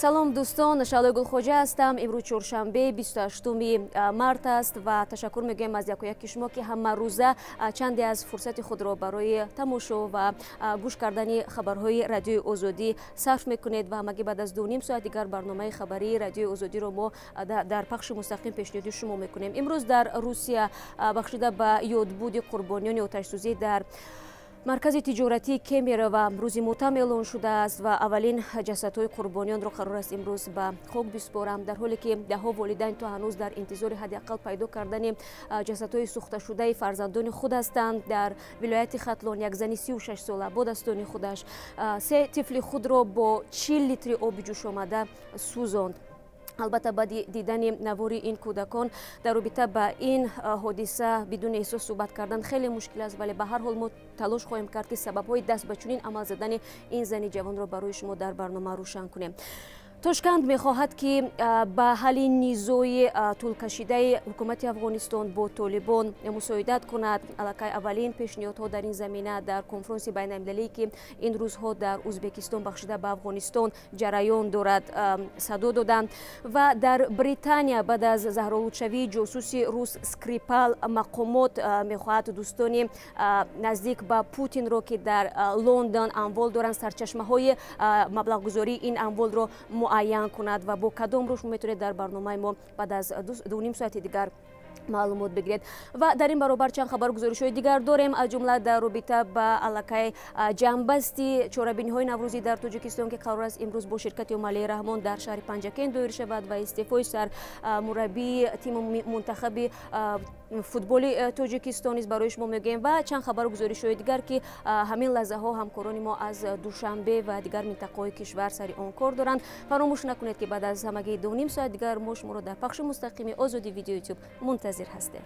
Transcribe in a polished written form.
Салом, дӯстон, Шаълои Гулхоҷа ҳастам. Имрӯз чоршанбе, 28 март аст ва ташаккур мегӯем аз яку яки шумо, ки ҳамарӯза чанде аз фурсати худро барои тамошо ва гӯш кардани хабарҳои Радиои Озодӣ сарф мекунед. Ва ҳамагӣ баъд аз 2,5 соат дигар барномаи хабарии Радиои Озодиро мо дар пахши мустақим пешниҳоди шумо мекунем. Имрӯз дар Русия бахшида ба ёдбуди қурбониёни оташсӯзӣ дар маркази тиҷоратии Кемерово рӯзи мотам эълон шудааст ва аввалин ҷасадҳои қурбониёнро қарор аст имрӯз ба хок биспорам, дар ҳоле ки даҳҳо волидайн то ҳанӯз дар интизори ҳадди ақал пайдо кардани ҷасадҳои сӯхташудаи фарзандони худ ҳастанд. Дар вилояти Хатлон як зани 36 сола бо дастони худаш се тифли худро бо 40 литри оби ҷӯшомада сӯзонд. Албатта, баъди дидани навори ин кӯдакон дар робита ба ин ҳодиса бидуни эҳсос суҳбат кардан хеле мушкил аст, вале ба ҳар ҳол мо талош хоҳем кард, ки сабабҳои даст ба чунин амал задани ин зани ҷавонро барои шумо дар барнома рӯшан кунем. Тошканд мехоҳад, ки ба ҳалли низои тӯлкашидаи ҳукумати Афғонистон бо Толибон мусоидат кунад. Аллакай аввалин пешниҳодҳо дар ин замина дар конфронси байналмилалие, ки ин рӯзҳо дар Ӯзбекистон бахшида ба Афғонистон ҷараён дорад, садо доданд. Ва дар Британия баъд аз заҳролудшавии ҷосуси рус Скрипал мақомот мехоҳад дӯстони наздик ба Путинро, ки дар Лондон амвол доранд, сарчашмаҳои маблағгузории ин амволро муайян кунад. Ва бо кадом роҳ, метавонед дар барномаи мо баъд аз 2,5 соати дигар маълумот бигиред. Ва дар ин баробар чанд хабару гузоришҳои дигар дорем, аз ҷумла дар робита ба аллакай ҷамъбасти чорабиниҳои наврӯзӣ дар Тоҷикистон, ки қарор аст имрӯз бо ширкати Эмомалӣ Раҳмон дар шаҳри Панҷакент доир шавад, ва истеъфои сармураббии тими мунтахаби футболи Тоҷикистон низ барои шумо мегӯем ва чанд хабару гузоришҳои дигар, ки ҳамин лаҳзаҳо ҳамкорони мо аз Душанбе ва дигар минтақаҳои кишвар сари он кор доранд. Фаромӯш накунед, ки баъд аз ҳамагии 2,5 соат дигар мо шуморо дар пахши мустақими Озодӣ Видео Ютуб мунтазир ҳастем.